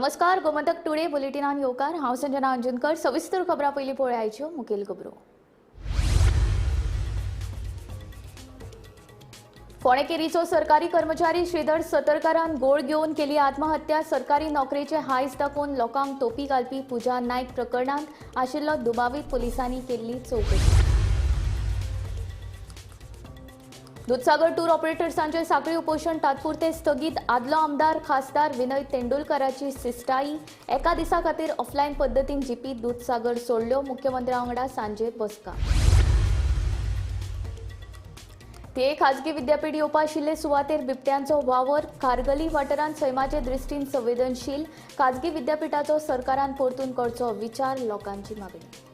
नमस्कार, गोमंतक टुडे बुलेटिनान येवकार. हांव संजना अंजनकर. सविस्तर खबरां पयलीं पळयाच्यो मुखेल खबरो. फोंडें केरीचो सरकारी कर्मचारी श्रीधर सतरकारान गोळ घेवन केली आत्महत्या. सरकारी नोकरेचे हायस दाखोवन लोकांक तोपी घालपी पूजा नायक प्रकरणांत आशिल्लो दुबावीत पुलिसांनी केल्ली चवकशी. दुधसागर टूर ऑपरेटर्सांचे साखळी उपोशण तात्पुरते स्थगीत. आदलो आमदार खासदार विनय तेंडुलकराची शिस्ताई. एका दिसा खातीर ऑफलायन पद्दतीन जीपी दुधसागर सोडल्यो. मुख्यमंत्र्या वांगडा सांजे बसका. ते खाजगी विद्यापीठ येवपा आशिल्ले सुवातेर बिबट्यांचो वावर. खारगली वाठारांत सैमाचे दृश्टीन संवेदनशील खाजगी विद्यापीठाचो सरकारान परतून करचो विचार, लोकांची मागणी.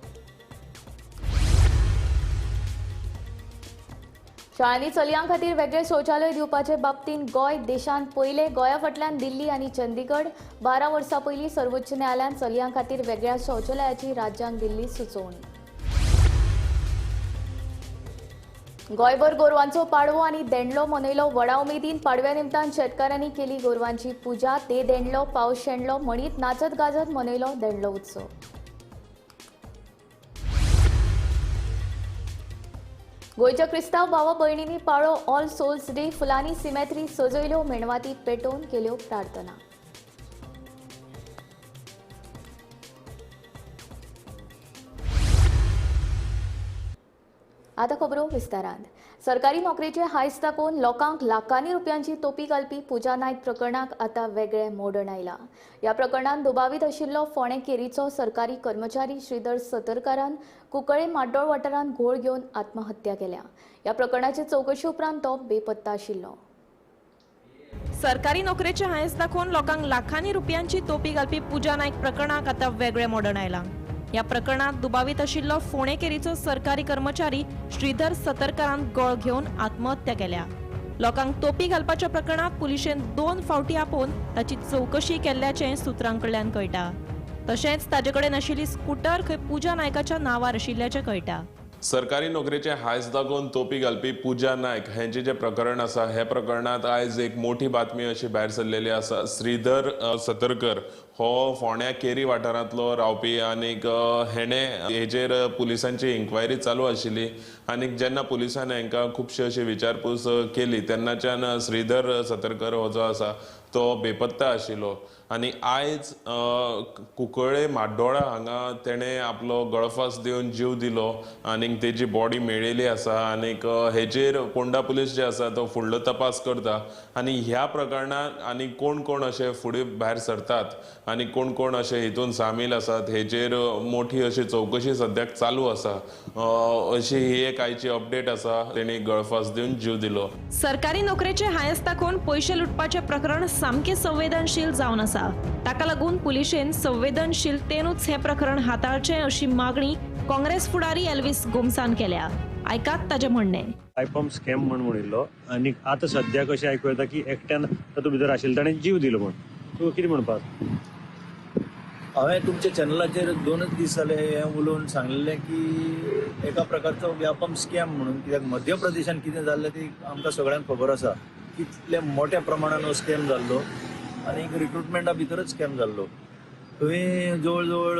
शाळांनी चलयां खातीर वेगळे शौचालय दिवपाचे बाबतींत गोंय देशांत पयले. गोंया फाटल्यान दिल्ली आनी चंदीगड. 12 वर्सां पयलीं सर्वोच्च न्यायालयान चलयां खातीर वेगळ्या शौचालयाची राज्यांक दिल्ली सुचोवणी. गोंयभर गोरवांचो पाडवो आनी देंडलो मनयलो. व्हडा उमेदीन पाडव्या निमतान शेतकारांनी केली गोरवांची पुजा. ते देंडलो पावस शेंडलो म्हणीत नाचत गाजत मनयलो देंडलो उत्सव. गोंयच्या क्रिस्तांव भावा भयणींनी पाळो ऑल सोल्स डे. फुलांनी सिमेत्री सजयल्यो, मेणवाती पेटोवन केल्यो प्रार्थना. आतां खबरो विस्तारान. सरकारी नोकरेचे हायस दाखोवन लोकांक लाखांनी रुपयांची तोपी घालपी पूजा नायक प्रकरणाक आतां वेगळें मोडण आयलां. ह्या प्रकरणांत दुबावीत आशिल्लो फोंडें केरीचो सरकारी कर्मचारी श्रीधर सतरकारान कुंकळे माड्डोळ वाठारांत घोळ घेवन आत्महत्या केल्या. ह्या प्रकरणाचे चवकशी उपरांत तो बेपत्ता आशिल्लो. सरकारी नोकरेचे हायस दाखोवन लोकांक लाखांनी रुपयांची तोपी घालपी पूजा नायक प्रकरणाक आतां वेगळें मोडण आयलां. ह्या प्रकरणात दुबावीत आशिल्लो फोंडें केरीचो सरकारी कर्मचारी श्रीधर सतरकारान गोळ घेवन आत्महत्या केल्या. लोकांक तोपी घालपाच्या प्रकरणात पुलिशेन 2 फावटी आपोवन ताची चवकशी केल्ल्याचें सुत्रां कडल्यान कळटा. तशेंच ताजे कडेन आशिल्ली स्कूटर खंय पूजा नायकाच्या नांवार आशिल्ल्याचें कळटा. सरकारी नोकरेचे हायस दाखोवन तोपी घालपी पूजा नायक हेंचे जे प्रकरण आसा, हे प्रकरणात आयज एक मोठी बातमी अशी भायर सरलेली आसा. श्रीधर सतरकर हो फोंड्या केरी वाठारांतलो रावपी आनीक हेणे हेजेर पुलिसांची इन्क्वायरी चालू आशिल्ली आनीक जेन्ना पुलिसान हेंकां खुबशी अशी विचारपूस केली तेन्नाच्यान श्रीधर सतरकर हो जो आसा तो बेपत्ता आशिल्लो आनी आयज कुंकळे माड्डोळा हांगा तेणें आपलो गळफास दिवन जीव दिलो आनीक तेजी बॉडी मेळिल्ली आसा आनीक हेजेर पोंडा पुलीस जे आसा तो फुडलो तपास करता आनी ह्या प्रकरणांत आनी कोण कोण अशे फुडें भायर सरतात आनी कोण कोण अशे हितून सामील आसात हेजेर मोठी अशी चवकशी सद्याक चालू आसा. अशी ही एक आयची अपडेट आसा. तेणी गळफास दिवन जीव दिलो. सरकारी नोकरेचे हायस दाखोवन पयशे लुटपाचें प्रकरण सामकें संवेदनशील जावन आसा. ताका लागून पुलिशेन संवेदनशीलतेनूच हें प्रकरण हाताळचें अशी मागणी काँग्रेस फुडारी एल्विस गोम्सान केल्या. आयकात ताजें म्हणणें. आयपॉम स्कॅम म्हण म्हणिल्लो आनी आतां सद्या कशें आयकूं येता की एकट्यान तातूंत भितर आशिल्लो ताणें जीव दिलो म्हण, तूं कितें म्हणपाक? हांवें तुमच्या चॅनलाचेर 2 दीस जाले हें उलोवन सांगलें की एका प्रकारचो व्यापम स्कॅम म्हणून, कित्याक मध्य प्रदेशान कितें जाल्लें ती आमकां सगळ्यांक खबर आसा, कितले मोठ्या प्रमाणान हो स्कॅम जाल्लो आनी रिक्रुटमेंटा भितरच स्कॅम जाल्लो. थंय जवळ जवळ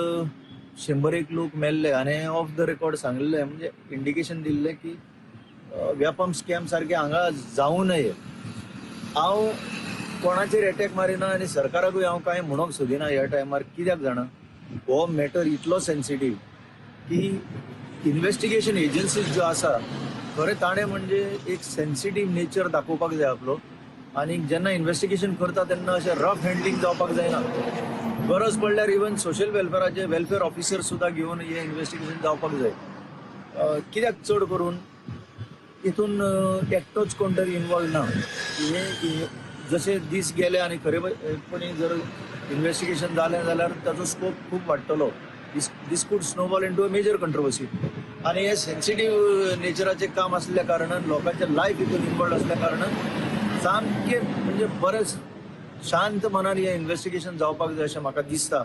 100 लोक मेल्ले आनी ऑफ the record सांगलें, म्हणजे इंडिकेशन दिल्लें की व्यापम स्कॅम सारकें हांगा जावं नये. हांव कोणाचेर एटॅक मारिना आनी सरकाराकूय हांव कांय म्हणूंक सोदिना ह्या टायमार, कित्याक जाणा हो मॅटर इतलो सेन्सिटीव की इन्वेस्टिगेशन एजन्सीज ज्यो आसा खरें ताणें म्हणजे एक सेन्सिटीव नेचर दाखोवपाक जाय आपलो आनी जेन्ना इन्वेस्टिगेशन करता तेन्ना अशें रफ हँडलिंग जावपाक जायना. गरज पडल्यार इवन सोशल वेलफेराचे वेलफेर ऑफिसर सुद्दां घेवन हें इन्वेस्टिगेशन जावपाक जाय. कित्याक चड करून हितून एकटोच कोण तरी इनवॉल्व ना. हे जशे दीस गेले आनी खरेपणी जर इन्वेस्टिगेशन जालें जाल्यार ताचो स्कोप खूब वाडटलो. This could snowball into a major controversy. आनी हे सेन्सिटीव नेचराचें काम आसल्या कारणान लोकांचें लायफ हितून इनवॉल्व आसल्या कारणान सामकें म्हणजे बरें शांत मनान हें इन्वेस्टिगेशन जावपाक जाय अशें म्हाका दिसता.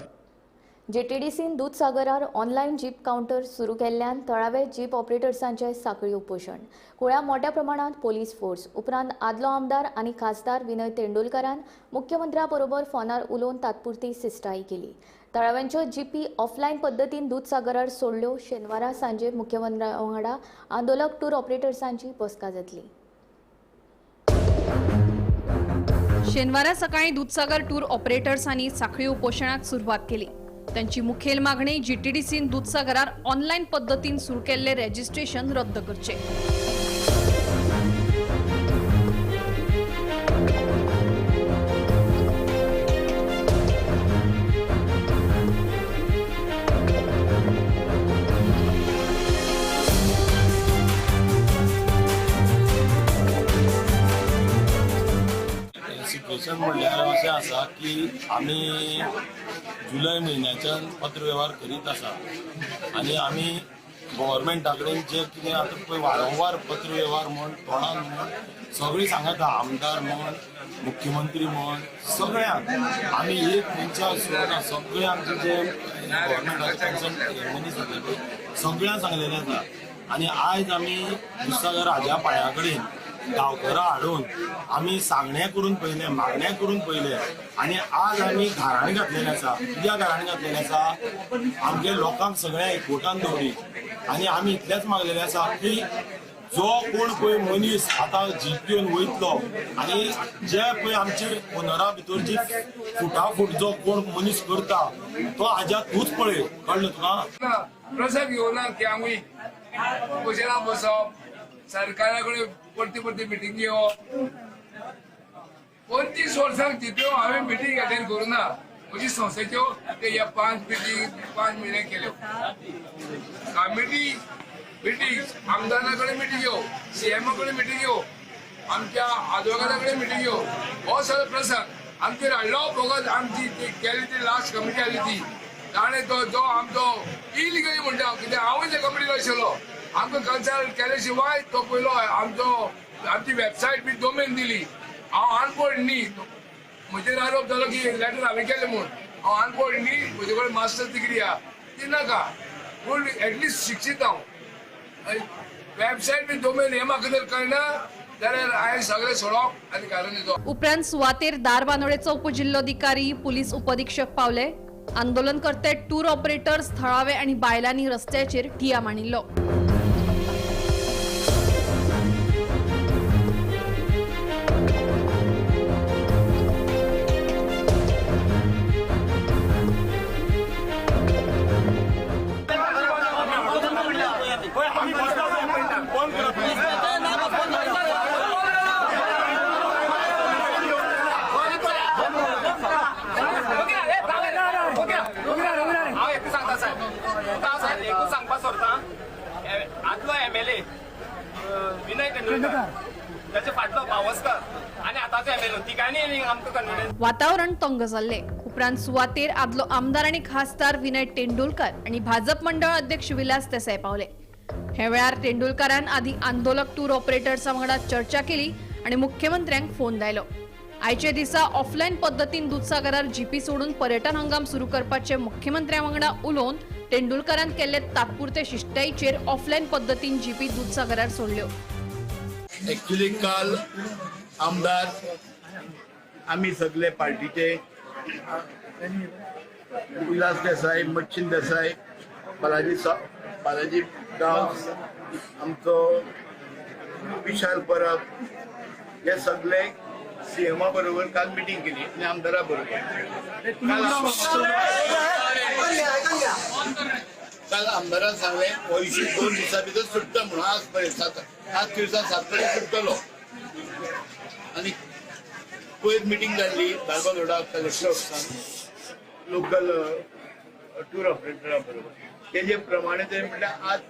जीटीडीसीन दुदसागरार ऑनलायन जीप कावंटर सुरू केल्ल्यान थळावे जीप ऑपरेटर्सांचे साखळी उपोशण. कुळ्या मोठ्या प्रमाणात पोलीस फोर्स. उपरांत आदलो आमदार आनी खासदार विनय तेंडुलकारान मुख्यमंत्र्या बरोबर फोनार उलोवन तात्पुरती शिस्ताई केली. थळाव्यांच्यो जीपी ऑफलायन पद्दतीन दुदसागरार सोडल्यो. शेनवारा सांजे मुख्यमंत्र्या वांगडा आंदोलक टूर ऑपरेटर्सांची बसका जातली. शेनवारा सकाळी दुदसागर टूर ऑपरेटर्सांनी साखळी उपोशणाक सुरवात केली. त्यांची मुखेल मागणी जीटीडीसीन दुदसागरार ऑनलायन पद्दतीन सुरू केल्ले रेजिस्ट्रेशन रद्द करचे. सिच्युएशन म्हणल्यार अशें आसा की आमी जुलय म्हयन्याच्यान पत्रवेव्हार करीत आसा आनी आमी गव्हर्मेंटा कडेन जे कितें आतां पळय वारंवार पत्रवेव्हार म्हण तोंडान म्हण सगळीं सांगता, आमदार म्हण मुख्यमंत्री म्हण सगळ्यांक आमी एक मनशां सोडना, सगळे आमचे जे गव्हर्मेंटाचे कन्सर्न मनीस आसा पळय सगळ्यांक सांगलेलें आसा. आनी आयज आमी दुदसागर हाज्या पांया कडेन गांवकरां हाडून आमी सांगणें करून पळयलें, मागणें करून पळयलें आनी आज आमी घाराणें घातलेलें आसा. कित्याक घाराणें घातलेलें आसा? आमगे लोकांक सगळ्या एकवटान दवरी आनी आमी इतलेंच मागलेलें आसा की जो कोण पळय मनीस आतां जीप घेवन वयतलो आनी जे पळय आमचे ओनरा भितर जी फुटाफूट जो कोण मनीस करता तो हाज्या तूंच पळय, कळ्ळें तुका? प्रसाद घेवना की आमी उपोशणाक बसप, सरकारा कडेन परती परती मिटींग घेवप. 25 वर्सांक जितल्यो हांवें मिटींग अटेंड करूं ना म्हजी संस्थेच्यो ते ह्या 5 मिटींग 5 म्हयने केल्यो. कमिटी मिटींग, आमदारा कडेन मिटींग घेवप, सीएमा कडेन मिटींग घेवप, आमच्या आदवोगादा कडेन मिटींग घेवप, हो सगळो प्रसंग आमचेर हाडलो. फकत आमची ती केली ती लास्ट कमिटी आली ती ताणें तो जो आमचो इलिगली म्हणटा हांव, कित्याक हांवूय त्या कमिटीक आशिल्लो. आमकां कन्सल्ट केले शिवाय तो पयलो आमचो आमची वेबसायट बी डोमेन दिली. हांव अनपड न्ही, म्हजेर आरोप जालो की लेटर हांवें केलें म्हूण. हांव अनपड न्ही, म्हजे कडेन मास्टर्स डिग्री आहा ती नाका, पूण एटलिस्ट शिक्षीत हांव. वेबसायट बी डोमेन हें म्हाका जर कळना जाल्यार हांवें सगळें सोडप आनी घरान येतो. उपरांत सुवातेर धारबांदोडेचो उपजिल्लोधिकारी, पुलीस उपअधीक्षक पावले. आंदोलनकर्ते टूर ऑपरेटर्स, थळावे आनी बायलांनी रस्त्याचेर ठिया मांडिल्लो. आदलो एमएलए विनय तेंडुलकर, त्याचे फाटलो पावसकर आनी आतांचो एमएलए, तिगांनी आमकां कन्फिडन्स. वातावरण तंग जाल्लें. उपरांत सुवातेर आदलो आमदार आनी खासदार विनय तेंडुलकर आनी भाजप मंडळ अध्यक्ष विलास देसाय पावले. हे वेळार तेंडुलकारान आदी आंदोलक टूर ऑपरेटर्सा वांगडा चर्चा केली आनी मुख्यमंत्र्यांक फोन लायलो. आयचे दिसा ऑफलायन पद्दतीन दुदसागरार जीपी सोडून पर्यटन हंगाम सुरू करपाचे मुख्यमंत्र्या वांगडा उलोवन तेंडुलकारान केल्ले तात्पुरते शिश्टाईचेर ऑफलायन पद्दतीन जीपी दुदसागरार सोडल्यो. एक्चुअली काल आमदार आमी सगळे पार्टीचे विलास देसाय, मच्छिन देसाय, बालाजी गांवस, आमचो विशाल परब, हे सगळे सीएमा बरोबर काल मिटींग केली आनी आमदारा बरोबर. काल आमदारान सांगलें हो इशू 2 दिसां भितर सुट्टा म्हणून. आज पर्यंत 7 दिवसां 7 पर्यंत सुट्टलो. आनी पयर मिटींग जाल्ली धारबांदोडा कलेक्टर ऑफिसान लोकल टूर ऑपरेटरा बरोबर. तेजे प्रमाणे ते म्हणल्यार आज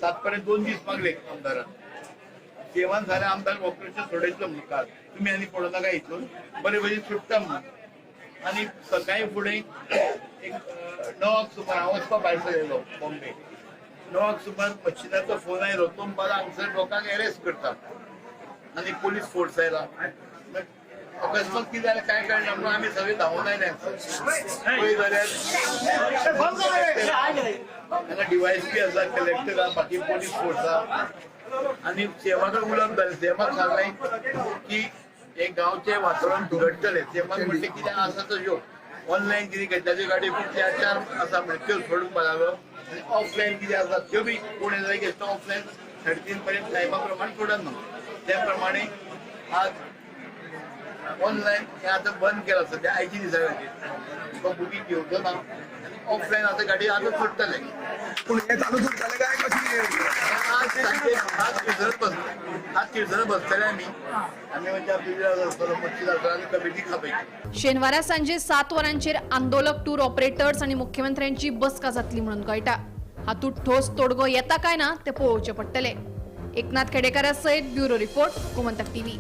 7 पर्यंत 2 दीस मागले आमदारान. सीएमान सांगलें आमदार ऑपरेशन सोडयतलो म्हणून काल, तुमी आनी पडो नाका हितून, बरे भशेन सुट्टा म्हणून. आनी सकाळी फुडें एक 9 सुमार हांव वचपा भायर सरलेलो बॉम्बे. 9 सुमार मच्छिनाचो फोन आयलो, तो म्हणपाक हांगसर लोकांक एरेस्ट करता आनी पोलीस फोर्स आयला. अकस्मात कितें जालें कांय कळना म्हणून आमी सगळे धांवून आयले. पळय जाल्यार हांगा डीवायएसपी आसा, कलेक्टर आसा, बाकी पोलीस फोर्स आसा आनी सीएमा कडेन उलोवप जालें. सीएमाक सांगलें की हे गांवचें वातावरण बिगडटलें. सीएमान म्हणलें कितें आसा तश्यो ऑनलायन कितें घेतल्याच्यो गाडयो कितल्या चार आसा म्हणजे त्यो सोडूंक लागलो आनी ऑफलायन कितें आसा त्यो बी कोण येता घेतलो ऑफलायन 3:30 पर्यंत टायमा प्रमाणे सोडत ना. त्या प्रमाणे आज ऑनलायन हे आतां बंद केलां सद्या आयच्या दिसा खातीर. तो बुकींग घेवचो ना आनी ऑफलायन आतां गाडी आतां सोडटले. पूण हें चालूच उरतलें काय कशें? आज सांजे आज तिळसर बसले, आज तिळसर बसतले आमी. आमी म्हणजे आसतलो मच्छी आसतलो आनी कमिटी खापयतली. शेनवारा सांजे 7 वरांचेर आंदोलक टूर ऑपरेटर्स आनी मुख्यमंत्र्यांची बसका जातली म्हणून कळटा. हातूंत ठोस तोडगो येता काय ना ते पळोवचें पडटलें. एकनाथ खेडेकारा सयत ब्युरो रिपोर्ट, गोमंतक टीव्ही.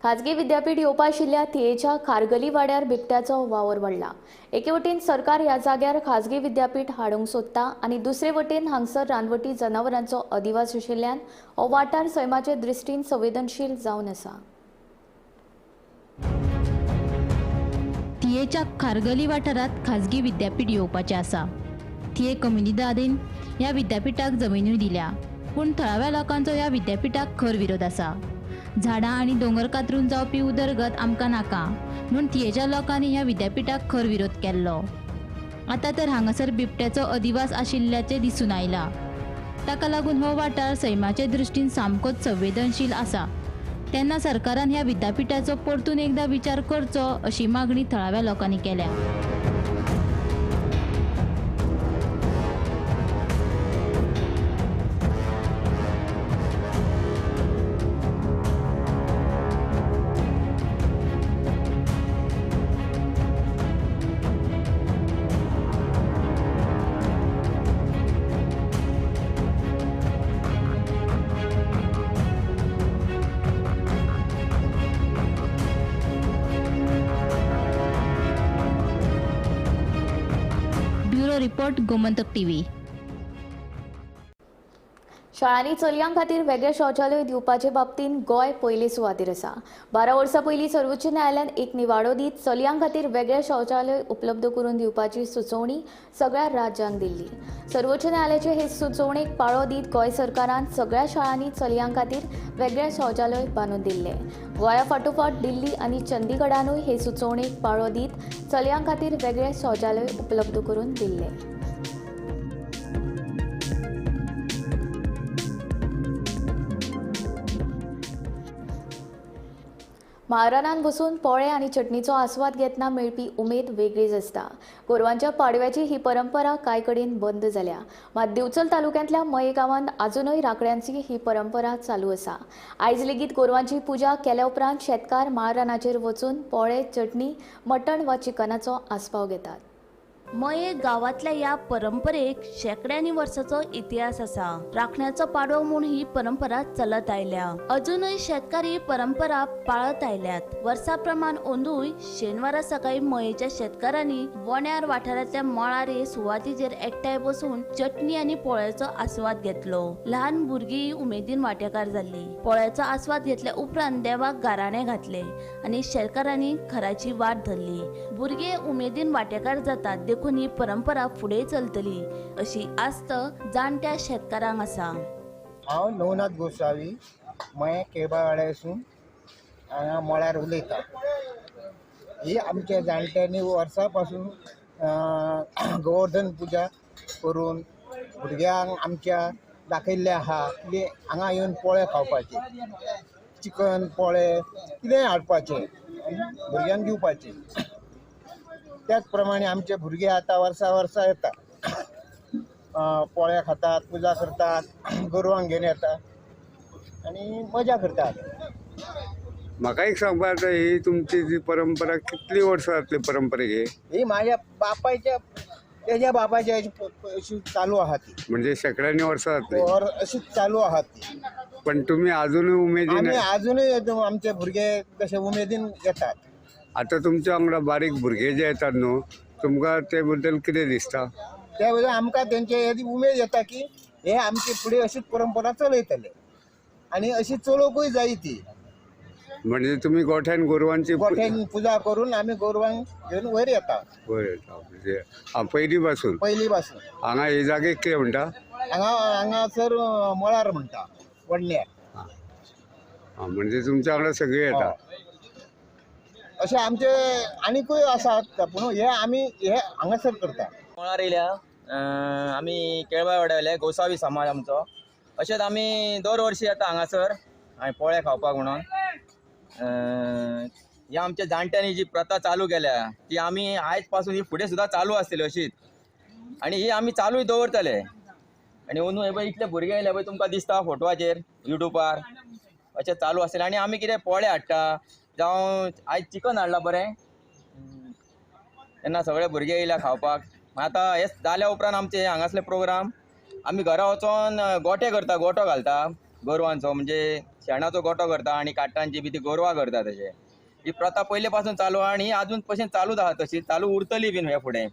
खाजगी विद्यापीठ येवपा आशिल्ल्या थियेच्या खारगली वाड्यार बिबट्याचो वावर वाडला. एके वटेन सरकार ह्या जाग्यार खाजगी विद्यापीठ हाडूंक सोदता आनी दुसरे वटेन हांगसर रानवटी जनावरांचो अधिवास आशिल्ल्यान हो वाठार सैमाचे दृश्टीन संवेदनशील जावन आसा. थियेच्या खारगली वाठारांत खाजगी विद्यापीठ येवपाचें आसा. थिये कम्युनिदादीन ह्या विद्यापीठाक जमिनूय दिल्या, पूण थळाव्या लोकांचो ह्या विद्यापीठाक खर विरोध आसा. झाडां आनी दोंगर कातरून जावपी उदरगत आमकां नाका म्हूण थियेच्या लोकांनी ह्या विद्यापीठाक खर विरोध केल्लो. आतां तर हांगासर बिबट्याचो अधिवास आशिल्ल्याचें दिसून आयलां. ताका लागून हो वाठार सैमाचे दृश्टीन सामकोच संवेदनशील आसा. तेन्ना सरकारान ह्या विद्यापीठाचो परतून एकदा विचार करचो अशी मागणी थळाव्या लोकांनी केल्या. Report, Gomantak TV. शाळांनी चलयां खातीर वेगळे शौचालय दिवपाचे बाबतींत गोंय पयले सुवातेर आसा. 12 वर्सां पयलीं सर्वोच्च न्यायालयान एक निवाडो दीत चलयां खातीर वेगळे शौचालय उपलब्ध करून दिवपाची सुचोवणी सगळ्या राज्यांक दिल्ली. सर्वोच्च न्यायालयाचे हे सुचोवणेक पाळो दीत गोंय सरकारान सगळ्या शाळांनी चलयां खातीर वेगळे शौचालय बांदून दिल्ले. गोंया फाटोफाट दिल्ली आनी चंदीगडानूय हे सुचोवणेक पाळो दीत चलयां खातीर वेगळे शौचालय उपलब्ध करून दिल्ले. महारानान बसून पोळे आनी चटणीचो आस्वाद घेतना मेळपी उमेद वेगळीच आसता. गोरवांच्या पाडव्याची ही परंपरा कांय कडेन बंद जाल्या. मात दिवचल तालुक्यांतल्या मये गांवांत आजुनूय राखड्यांची ही परंपरा चालू आसा. आयज लेगीत गोरवांची पुजा केल्या उपरांत शेतकार महारानाचेर वचून पोळे, चटणी, मटण वा चिकनाचो आस्पाव घेतात. मये गांवांतल्या ह्या परंपरेक शेंकड्यांनी वर्साचो इतिहास आसा. राखण्याचो पाडवो म्हूण ही परंपरा चलत आयल्या. अजूनय शेतकार ही परंपरा पाळत आयल्यात. वर्सा प्रमाण अंदूय शेनवारा सकाळी मयेच्या शेतकारांनी वण्यार वाठारांतल्या मळार हे सुवातीचेर एकठांय बसून चटणी आनी पोळ्याचो आस्वाद घेतलो. ल्हान भुरगीं उमेदीन वांटेकार जाल्ली. पोळ्याचो आस्वाद घेतल्या उपरांत देवाक गाराणें घातलें आनी शेतकारांनी घराची वाट धरली. भुरगे उमेदीन वांटेकार जातात देखून ही परंपरा फुडें चलतली अशी आस्त जाणट्या शेतकारांक आसा. हांव नवनाथ गोसावी, मये केळबावाड्यासून हांगा मळ्यार उलयता. ही आमच्या जाणट्यांनी वर्सां पासून गोवर्धन पुजा करून भुरग्यांक आमच्या दाखयल्लें आहा की हांगा येवन पोळे खावपाचे, चिकन पोळे कितेंय हाडपाचें आनी भुरग्यांक दिवपाचें. त्याच प्रमाणे आमचे भुरगे आतां वर्सा वर्सा येता, पोळे खातात, पुजा करतात, गोरवांक घेवन येता आनी मजा करतात. म्हाका एक सांगपा जाता, ही तुमची जी परंपरा कितली वर्सां जातली परंपरेक? ही माझ्या बापायच्या तेज्या बापायच्या अशी चालू आहा ती, म्हणजे शेंकड्यांनी वर्सां जातली अशीच चालू आहा ती. पण तुमी आजुनूय उमेदीन? आमी आजुनूय आमचे भुरगे तशे उमेदीन येतात. आतां तुमच्या वांगडा बारीक भुरगे जे येतात न्हू, तुमकां ते बद्दल कितें दिसता? त्या बद्दल आमकां तेंचे उमेद येता की हे आमची फुडें अशीच परंपरा चलयतले आनी अशी चलोवंकूय जाय ती. म्हणजे तुमी गोठ्यान गोरवांची गोठ्यान पुजा करून आमी गोरवांक घेवन वयर येता. वयर येता म्हणजे पयलीं पासून? पयलीं पासून. हांगा हे जागेक कितें म्हणटा? हांगा हांगासर मळार म्हणटा, वडल्यार. म्हणजे तुमच्या वांगडा सगळीं येता. अशें आमचे आनीकूय आसात, पूण हे आमी हे हांगासर करता. मळार येयल्या आमी केळबाय वाड्यावयले गोसावी समाज आमचो. अशेंच आमी दर वर्सी येता हांगासर आनी पोळे खावपाक म्हणून. ह्या आमच्या जाणट्यांनी जी प्रथा चालू केल्या ती आमी आयज पासून ही फुडें सुद्दां चालू आसतली अशीच, आनी ही आमी चालूय दवरतले. आनी अंदू हे पळय इतले भुरगे येयले पळय तुमकां दिसता फोटवाचेर युट्यूबार, अशें चालू आसतलें. आनी आमी कितें पोळे हाडटा जावं आयज चिकन हाडलां बरें, तेन्ना सगळे भुरगे येयल्या खावपाक. आतां हे जाल्या उपरांत आमचे हांगासले प्रोग्राम आमी घरा वचोन गोठे करता, गोठो घालता गोरवांचो, म्हणजे शेणाचो गोठो करता आनी काट्टांची बी ती गोरवां करता. तशें ही प्रथा पयले पासून चालू आहा आनी ही आजून पसून चालूच आहा, तशी चालू उरतली बीन ह्या फुडें.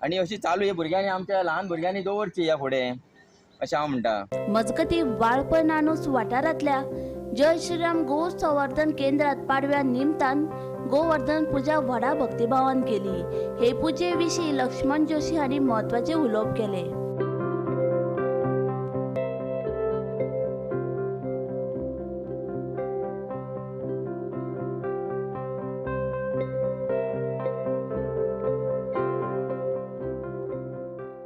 आनी अशी चालू ही भुरग्यांनी, आमच्या ल्हान भुरग्यांनी दवरची ह्या फुडें, अशें हांव म्हणटा. मजगती वाळपय नानूस वाठारांतल्या जय श्रीराम गो संवर्धन केंद्रात पाडव्या निमतान गोवर्धन पूजा व्हडा भक्तिभावान केली. हे पुजे विशीं लक्ष्मण जोशी हांणी म्हत्वाचे उलोवप केले.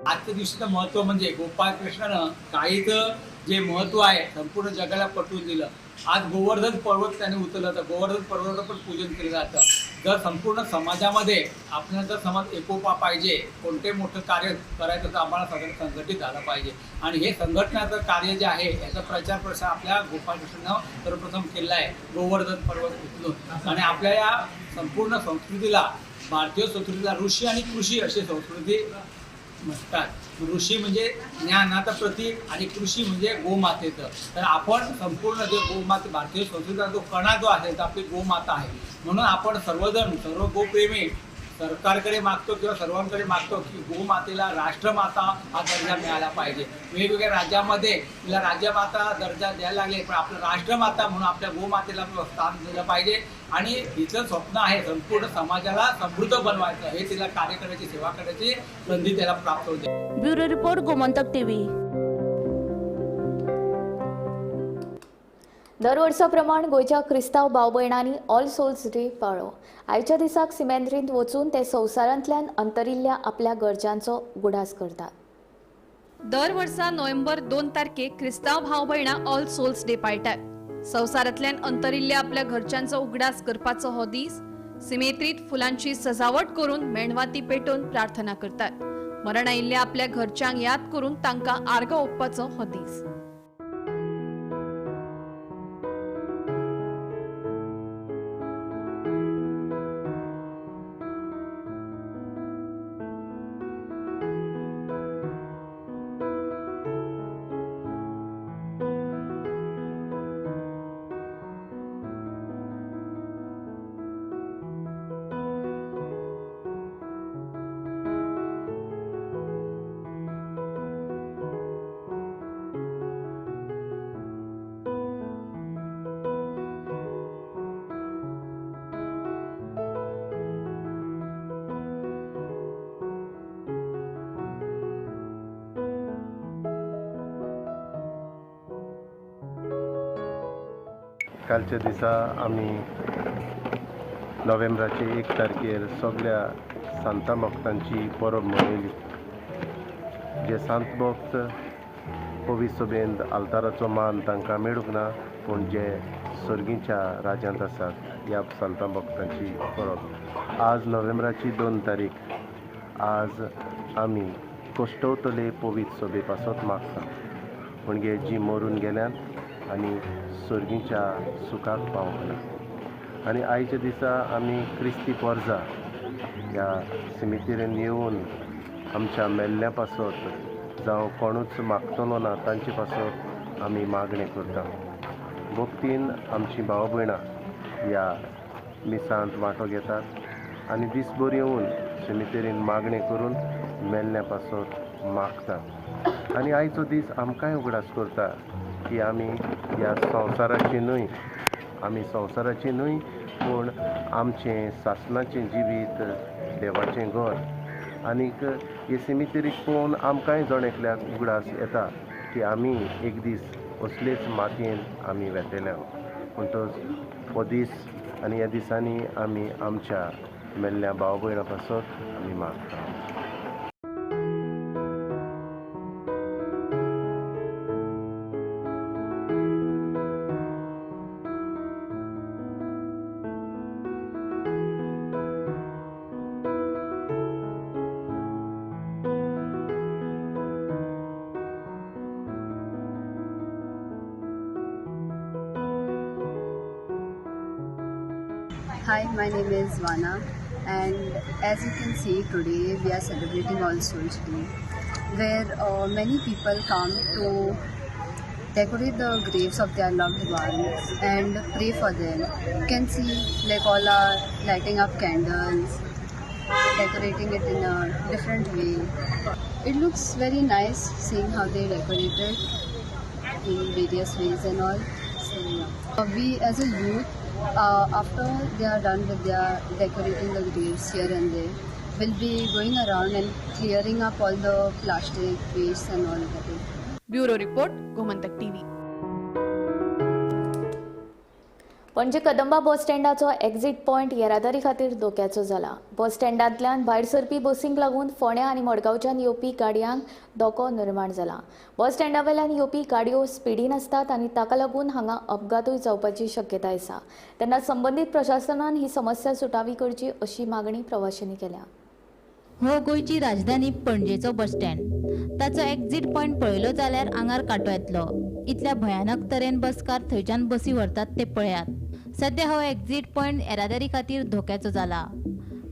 आजच्या दिवशीचं महत्त्व म्हणजे गोपाळ कृष्णानं गायीचं जे महत्त्व आहे संपूर्ण जगाला पटवून दिलं. आज गोवर्धन पर्वत त्याने उचललं, तर गोवर्धन पर्वताचं पण पूजन केलं जातं. जर संपूर्ण समाजामध्ये आपल्याला जर समाज एकोपा पाहिजे, कोणते मोठं कार्य करायचं तर आम्हाला सगळं संघटित झालं पाहिजे. आणि हे संघटनाचं कार्य जे आहे याचा प्रचार प्रसार आपल्या गोपाळकृष्णानं सर्वप्रथम केला आहे गोवर्धन पर्वत उचलून. आणि आपल्या या संपूर्ण संस्कृतीला, भारतीय संस्कृतीला ऋषी आणि कृषी अशी संस्कृती म्हणतात. ऋषी म्हणजे ज्ञानाचं प्रतीक आणि कृषी म्हणजे गोमातेचं. तर आपण संपूर्ण जे गोमाते भारतीय संस्कृतीचा जो कणा जो आहे तो आपली गोमाता आहे. म्हणून आपण सर्वजण सर्व गोप्रेमी सरकारकडे मागतो किंवा सर्वांकडे मागतो की गोमातेला राष्ट्रमाता हा दर्जा मिळाला पाहिजे. वेगवेगळ्या राज्यामध्ये तिला राज्यमाता दर्जा द्यायला लागले, पण आपलं राष्ट्रमाता म्हणून आपल्या गोमातेला स्थान दिलं पाहिजे. आणि तिचं स्वप्न आहे संपूर्ण समाजाला समृद्ध बनवायचं, हे तिला कार्य करण्याची, सेवा करण्याची संधी त्याला प्राप्त होते. Bureau report, Gomantak TV. दरवर्सा प्रमाण गोंयच्या क्रिस्तांव भाव भयणांनी ऑल सोल्स डे पाळ्ळो. आयच्या दिसाक सिमेंद्रींत वचून ते संवसारांतल्यान अंतरिल्ल्या आपल्या गरजांचो उगडास करतात. दर वर्सा नोव्हेंबर 2 तारखेक क्रिस्तांव भाव भयणां ऑल सोल्स डे पाळटात. संवसारांतल्यान अंतरिल्ल्या आपल्या घरच्यांचो उगडास करपाचो हो दीस. सिमेत्रीत फुलांची सजावट करून मेणवाती पेटोवन प्रार्थना करतात. मरण आयिल्ल्या आपल्या घरच्यांक याद करून तांकां आर्गां ओंपपाचो हो दीस. कालच्या दिसा आमी नोव्हेंबराचे 1 तारखेर सगळ्या सांता भक्तांची परब मनयली. जे सांत भक्त पवित्र सभेंत आल्ताराचो मान तांकां मेळूंक ना, पूण जे सर्गीच्या राज्यांत आसात ह्या सांता भक्तांची परब. आज नोव्हेंबराची 2 तारीख. आज आमी कश्टवतले पवित्र सभे पासत मागता, म्हणजे जी मरून गेल्यात आनी सर्गीच्या सुखाक पावंक ना. आनी आयच्या दिसा आमी क्रिस्ती पोरजा ह्या सिमितेरीन येवन आमच्या मेल्ल्या पासत जावं कोणूच मागतलो ना तांचे पासत आमी मागणें करता. भक्तीन आमची भाव भयणां ह्या मिसांत वांटो घेतात आनी दीसभर येवन सिमितेरीन मागणें करून मेल्ल्या पासत मागतात. आनी आयचो दीस आमकांय उगडास करता की आमी ह्या संवसाराची न्हय आमी संवसाराचें न्हय पूण आमचें सासणाचें जिवीत देवाचें घर. आनीक हे सिमितरीक पळोवन आमकांय जण एकल्याक उगडास येता की आमी एक दीस असलेच मातयेन आमी वेतले. म्हणटच हो दीस आनी ह्या दिसांनी आमी आमच्या मेल्ल्या भाव भयणां पासत आमी मागता. Hi, my name is Vana, and as you can see today we are celebrating All Souls Day, where many people come to decorate the graves of their loved ones and pray for them. You can see like all are lighting up candles, decorating it in a different way. It looks very nice seeing how they decorate it in various ways and all. So yeah. We as a youth, after they are done with their decorating the graves here and there, will be going around and clearing up all the plastic waste and all that. Bureau Report, Gomantak TV. Panaji Kadamba bus स्टँडाचो exit point येरादारी खातीर धोक्याचो जाला. बस स्टँडांतल्यान भायर सरपी बसींक लागून फोंड्या आनी मडगांवच्यान येवपी गाडयांक धोको निर्माण जाला. बस स्टँडावेल्यान येवपी गाडयो स्पिडीन आसतात आनी ताका लागून हांगा अपघातूय जावपाची शक्यताय आसा. तेन्ना संबंदीत प्रशासनान ही समस्या सुटावी करची अशी मागणी प्रवाशांनी केल्या. हो गोंयची राजधानी पणजेचो बस स्टँड. ताचो एक्झिट पॉयंट पळयलो जाल्यार आंगार कांटो येतलो. इतल्या भयानक तरेन बसकार थंयच्यान बसी व्हरतात ते पळयात. सध्या हो एक्झिट पॉयंट येरादारी खातीर धोक्याचो जाला.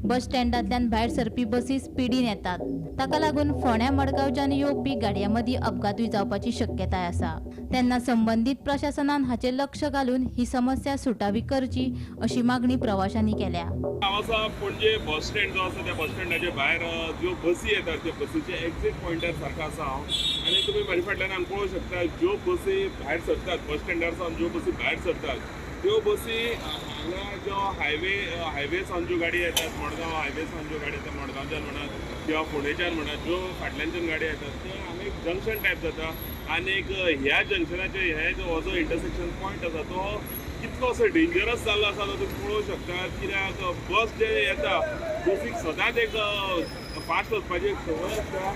बस स्टँडांतल्यान भायर सरपी बसी स्पिडीन येतात. ताका लागून फोंड्या मडगांवच्यान येवपी गाडयां मदीं अपघातूय जावपाची शक्यताय आसा. तेन्ना संबंदीत प्रशासनान हाचेर लक्ष घालून ही समस्या सुटावी करची अशी मागणी प्रवाशांनी केल्या. हांव आसा पणजे बस स्टँड जो आसा त्या बस स्टँडाचे भायर ज्यो बसी येतात त्या बसीचे एक्झिट पॉयंटार सारको आसा हांव. आनी तुमी म्हाजे फाटल्यान हांगा पळोवंक शकता ज्यो बसी भायर सरतात बस स्टँडार सावन ज्यो बसी भायर सरतात त्यो बसी हांगा जो हायवे सावन ज्यो गाडी येतात मडगांव हायवे सावन ज्यो गाडी येतात मडगांवच्यान म्हणात किंवा फोंडेच्यान म्हणात ज्यो फाटल्यानच्यान गाडी येतात ते हांगा एक जंक्शन टायप जाता. आनी एक ह्या जंक्शनाचेर हे जो जो इंटरसेक्शन पॉयंट आसा तो कितलो असो डेंजरस जाल्लो आसा तो तुमी पळोवंक शकता. कित्याक बस जे येता बसीक सदांच एक फास्ट वचपाची एक संवय आसता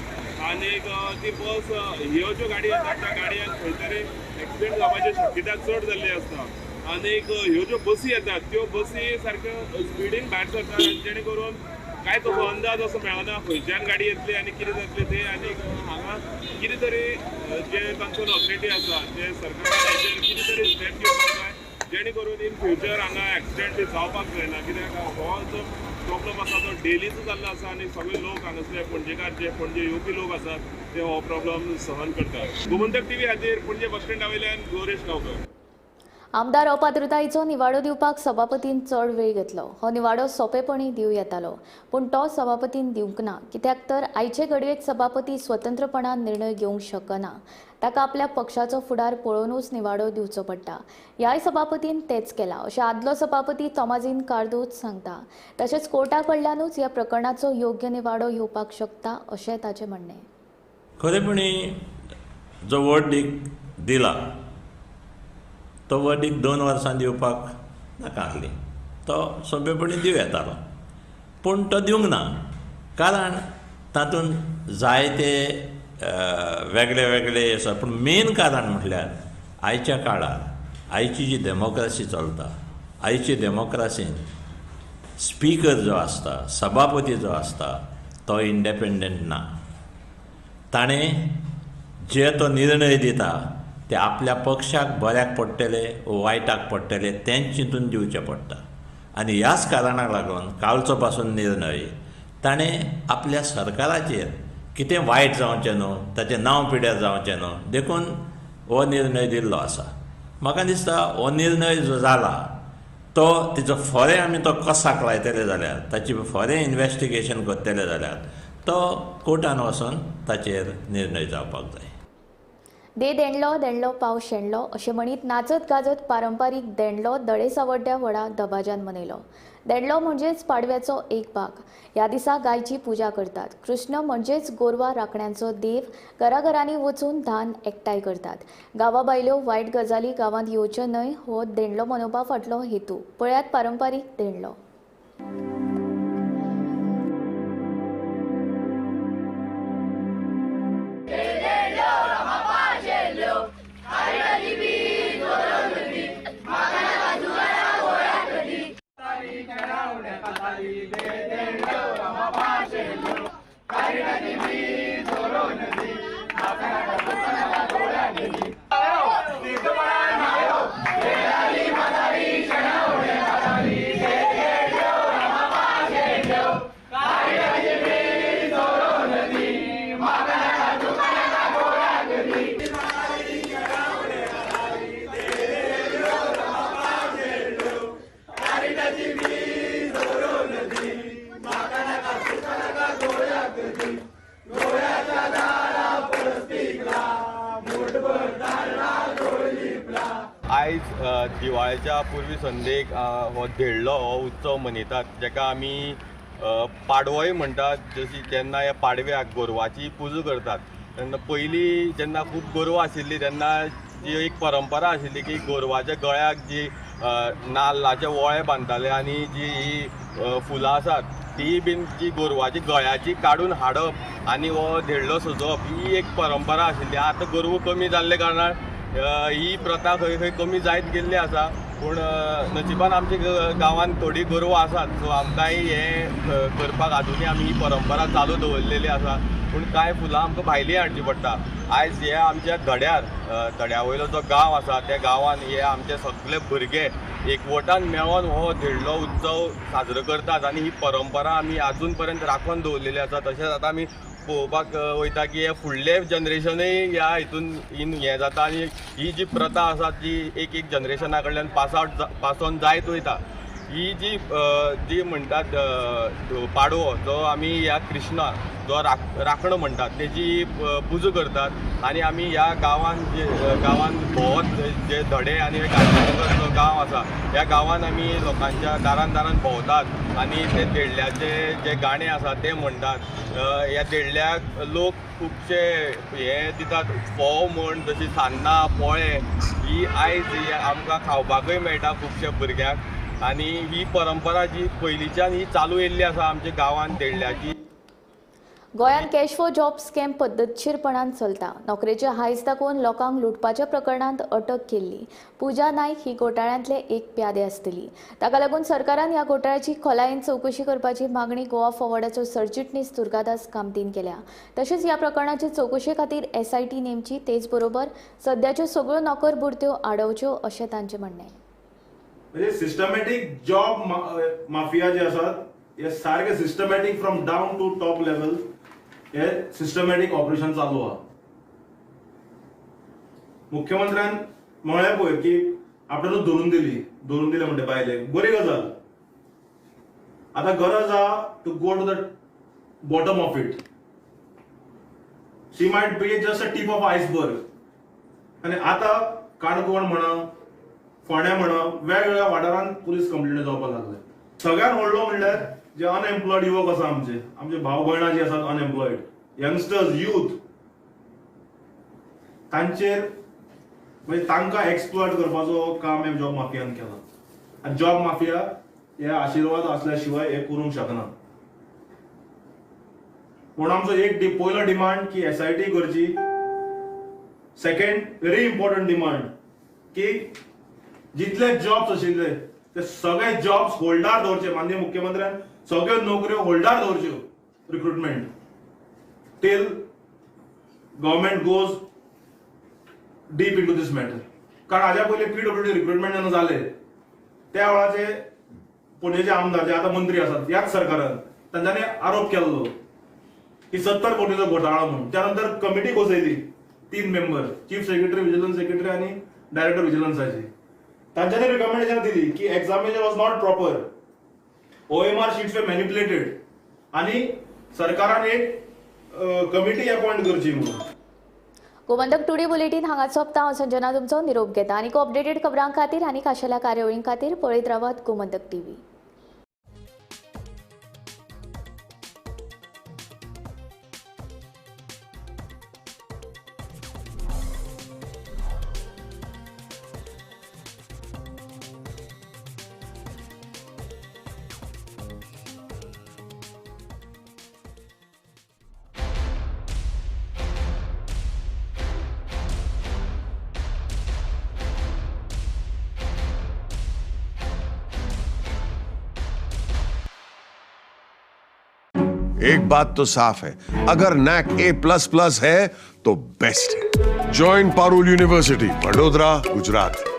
आनी ती बस ह्यो ज्यो गाडी येतात त्या गाडयांक खंय तरी एक्सिडेंट जावपाची शक्यता चड जाल्ली आसता. आनी ह्यो ज्यो बसी येतात त्यो बसी सारक्यो स्पिडीन भायर सरतात आनी जेणे करून कांयच असो अंदाज असो मेळना खंयच्यान गाडी येतली आनी कितें जातलें तें. आनी हांगा कितें तरी जे तांचो ऑथॉरिटी आसा जे सरकारान हेचेर कितें तरी स्टेप घेवपाक जाय जेणे करून इन फ्युचर हांगा एक्सिडेंट बी जावपाक जायना. कित्याक हो जो प्रॉब्लम आसा तो डेलीचो जाल्लो आसा आनी सगळे लोक हांगासरले पणजेकार जे पणजे येवपी लोक आसात ते हो प्रॉब्लम सहन करतात. गोमंतक टीव्ही खातीर पणजे बस स्टँडा वयल्यान गौरेश गांवकर. आमदार अपात्रतायेचो निवाडो दिवपाक सभापतीन चड वेळ घेतलो. हो निवाडो सोंपेपणी दिवं येतालो पूण तो सभापतीन दिवंक ना. कित्याक तर आयचे घडयेक सभापती स्वतंत्रपणान निर्णय घेवंक शकना. ताका आपल्या पक्षाचो फुडार पळोवनूच निवाडो दिवचो पडटा. ह्याय सभापतीन तेच केलां अशें आदलो सभापती तोमाझीन कार्दोज सांगता. तशेंच कोर्टा कडल्यानूच ह्या प्रकरणाचो योग्य निवाडो येवपाक शकता अशें ताचें म्हणणें. खरेपणी जो वर्डीक दिला तो वर्डीक 2 वर्सां दिवपाक नाका आसली, तो सोंपेपणी दिवं येतालो पूण तो दिवंक ना. कारण तातूंत जायते वेगळे वेगळे आसा पूण मेन कारण म्हटल्यार आयच्या काळार आयची जी डेमोक्रेसी चलता आयची डेमोक्रेसीन स्पीकर जो आसता सभापती जो आसता तो इंडिपेंडंट ना. ताणें जे तो निर्णय दिता ते आपल्या पक्षाक बऱ्याक पडटले वायटाक पडटले तेंच चिंतून दिवचें पडटा. आनी ह्याच कारणाक लागून कालचो पासून निर्णय ताणें आपल्या सरकाराचेर कितें वायट जावचें न्हू ताचें नांव पिड्यार जावचें न्हू देखून हो निर्णय दिल्लो आसा. म्हाका दिसता हो निर्णय जो जाला तो तिचो फरें आमी तो कसाक लायतले जाल्यार ताची फरें इन्वेस्टिगेशन करतले जाल्यार तो कोर्टान वचून ताचेर निर्णय जावपाक जाय. दे देंडलो देंडलो पाव शेणलो अशें म्हणीत नाचत गाजत पारंपारीक देंडलो दडेसावड्ड्या व्हडा दबाज्यान मनयलो. देंडलो म्हणजेच पाडव्याचो एक भाग. ह्या दिसा गायची पुजा करतात. कृष्ण म्हणजेच गोरवां राखण्यांचो देव. घराघरांनी वचून धान एकठांय करतात. गांवा भायल्यो वायट गजाली गांवांत येवच्यो न्हय हो देंडलो मनोवपा फाटलो हेतू. पळयात पारंपारीक देंडलो. आयज दिवाळेच्या पुर्वी संदेक हो धेडलो हो उत्सव मनयतात, जाका आमी पाडवोय म्हणटात. जशी जेन्ना ह्या पाडव्याक गोरवाची पुजा करतात तेन्ना पयलीं जेन्ना खूब गोरवां आशिल्लीं तेन्ना जी एक परंपरा आशिल्ली की गोरवाच्या गळ्याक जी नाल्लाचे वोळे बांदताले आनी जी ही फुलां आसात ती बीन जी गोरवाची गळ्याची काडून हाडप आनी हो धेडलो सजोवप ही एक परंपरा आशिल्ली. आतां गोरवां कमी जाल्ले कारणान ही प्रथा खंय खंय कमी जायत गेल्ली आसा, पूण नशिबान आमच्या गांवांत थोडीं गोरवां आसात, सो आमकांय हें करपाक आजुनूय आमी ही परंपरा चालू दवरलेली आसा. पूण कांय फुलां आमकां भायलीं हाडचीं पडटा. आयज हे आमच्या धड्यार धड्या वयलो जो गांव आसा त्या गांवांत हे आमचे सगळे भुरगे एकवटान मेळोन हो धेडलो उत्सव साजरो करतात आनी ही परंपरा आमी आजून पर्यंत राखून दवरलेली आसा. तशेंच आतां आमी पळोवपाक वयता की हे फुडले जनरेशनूय ह्या हितून इन हें जाता आनी ही जी प्रथा आसा ती एक एक जनरेशना कडल्यान पास ऑन जायत वयता. ही जी जी म्हणटात पाडवो जो आमी ह्या कृष्णा जो राखणो म्हणटात तेजी पुजा करतात आनी आमी ह्या गांवांत जे गांवांत भोंवत जे धडे आनी गांधीनगर जो गांव आसा ह्या गांवांत आमी लोकांच्या दारान दारान भोंवतात आनी ते देडल्याचे जे गाणे आसा ते म्हणटात. ह्या देडल्याक लोक खुबशे हे दितात, फोव म्हण, जशी सान्नां, पोळे ही आयज आमकां खावपाकूय मेळटा खुबशे भुरग्यांक आनी ही परंपरा जी पयलींच्यान ही चालू येयल्ली आसा आमच्या गांवांत देडल्याची. गोंयांत कॅश फॉर जॉब स्कॅम पद्दतशीरपणान चलता. नोकरेचे हायस दाखोवन लोकांक लुटपाच्या प्रकरणांत अटक केल्ली पूजा नायक ही घोटाळ्यांतले एक प्यादे आसतली. ताका लागून सरकारान ह्या घोटाळ्याची खोलायेन चवकशी करपाची मागणी गोवा फॉरवर्डाचो सरचिटणीस दुर्गादास कामतीन केल्या. तशेंच ह्या प्रकरणाचे चवकशे खातीर एसआयटी नेमची, तेच बरोबर सद्याच्यो सगळ्यो नोकर भरत्यो आडोवच्यो अशें तांचें म्हणणें. म्हणजे सिस्टमॅटीक जॉब माफिया जे आसात हे सारके systematic from down to top level हे सिस्टमॅटीक ऑपरेशन चालू आहा. मुख्यमंत्र्यान म्हळें पळय की आपल्यानूच धरून दिली, धरून दिले म्हणटा बायलेक, बरी गजाल. आतां गरज आहा to go to the bottom of it. She might be just a tip of iceberg. आनी आतां काणकोण म्हणा, फोंड्या म्हणा, वेगवेगळ्या वाठारांत पुलीस कंप्लेनी जावपाक लागले. सगळ्यात व्हडलो म्हणल्यार जे अनएम्प्लॉयड युवक आसा, आमचे आमचे भाव भयणां जी आसात अनएम्प्लॉयड यंगस्टर्स, यूथ, तांचेर म्हणजे तांकां एक्सप्लॉयट करपाचो काम हे जॉब माफियान केलां. आनी जॉब माफिया हे आशिर्वाद आसल्या शिवाय हे करूंक शकना. पूण आमचो एक पयलो डिमांड की एसआयटी करची. सेकंड व्हेरी इम्पॉर्टंट डिमांड की जितले जॉब्स आशिल्ले ते सगळे जॉब्स होल्डार दवरचे. माननीय मुख्यमंत्र्यान सगळ्यो नोकऱ्यो होल्डार दवरच्यो, recruitment till government goes deep into this matter. कारण हाज्या पयलीं पीडब्ल्यूडी रिक्रुटमेंट जेन्ना जाले त्या वेळाचे पणजेचे आमदार जे आतां मंत्री आसात ह्याच सरकारान तांच्यांनी आरोप केल्लो की 70 कोटीचो घोटाळो म्हणून. त्या नंतर कमिटी बसयली 3 member, chief secretary, vigilance secretary आनी डायरेक्टर विजिलन्साची. तांच्यांनी रिकमेंडेशन दिली की examination was not proper, OMR sheets were manipulated आनी सरकारान एक कमिटी अपॉइंट करची म्हणून. गोमंतक टुडे बुलेटीन हांगा सोंपता. हांव संजना तुमचो निरोप घेता. आनीक अपडेटेड खबरां खातीर आनी खाशेल्या कार्यावळीं खातीर पळयत रावात गोमंतक टीव्ही. एक बात तो साफ है, अगर नैक A++ है तो बेस्ट है। Join Parul university, Vadodara, Gujarat.